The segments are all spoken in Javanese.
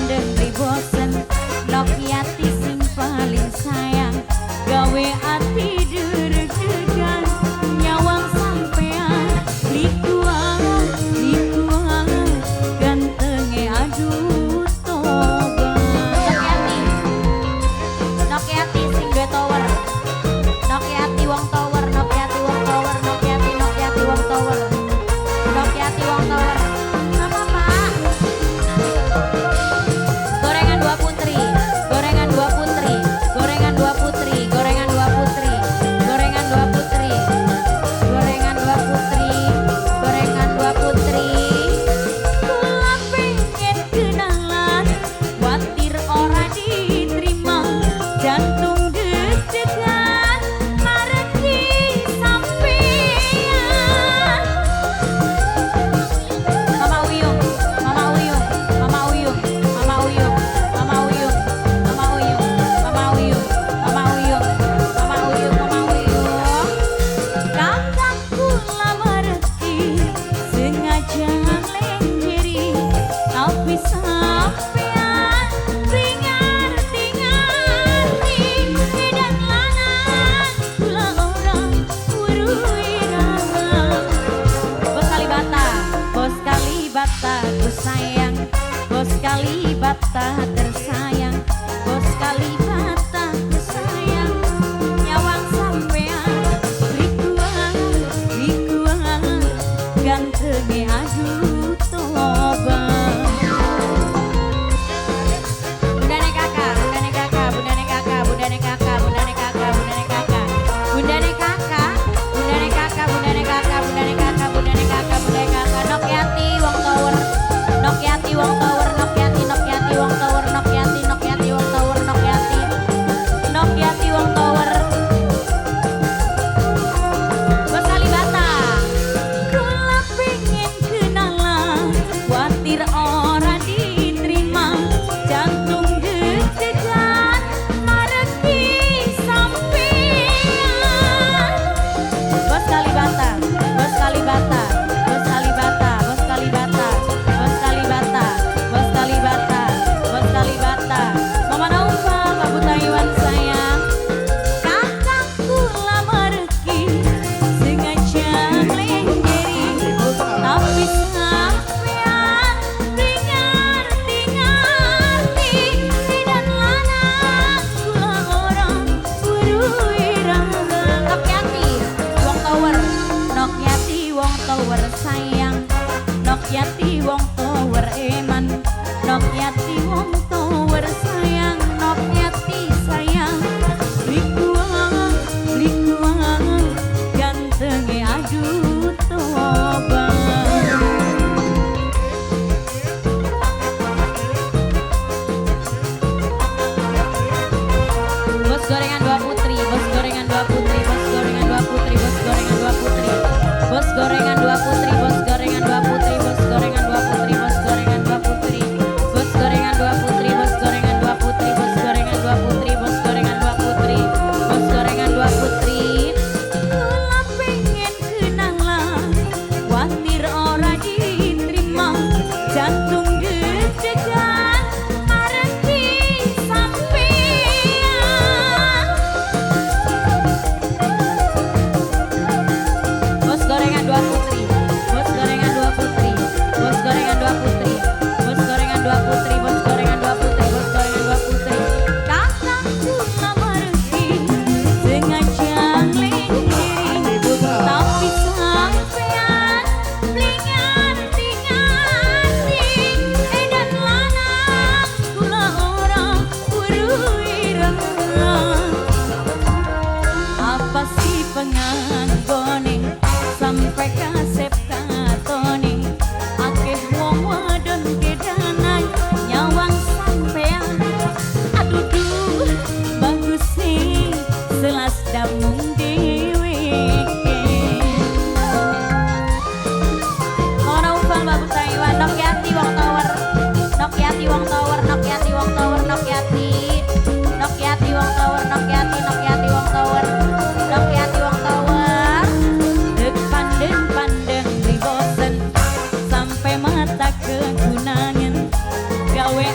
Sandeng ribosen Nokiati sing paling sayang gawe ati deg-degan nyawang sampean likuan likuan gantenge aduh tobat. Nokiati Nokiati sing duwe tower Nokiati wong tower Nokiati wong tower Nokiati Nokiati wong tower Nokiati wong tower. Apa Pak? Gorengan dua putri, gorengan dua putri, gorengan dua putri, gorengan dua putri, gorengan dua putri, gorengan dua putri, gorengan dua putri. Kula pengen kenalan, watir ora diterima, jantung deg-degan, mareki sampean. Mama Uyung, Mama Uyung, Mama Uyung, Mama Uyung, Mama Uyung, Mama Uyung, Mama Uyung, Mama Uyung, Mama Uyung, Mama Uyung. Kakangku lamareki sengaja nglenjeri, tapi sampean beli ngerti-ngerti edan lanang kula ora weruh. Bos Kalibata, bos Kalibata ku sayang, bos Kalibata tersayang, bos Kalibata ku sayang, nyawang sampean likuan likuan gantenge aduh tobat. Bundane kakak, bundane kakak, bundane kakak, bundane kakak, bundane kakak, bundane kakak, bundane kakak, bundane kakak, bundane kakak, bundane kakak, bundane kakak, bundane kakak, Nokiati wong tower, Nokiati wong tower, Nokiati, Nokiati wong tower.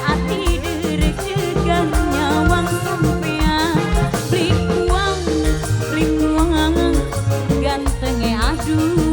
Ati deg-degan nyawang sampean. Bli kuang, bli kuang, gantenge aduh.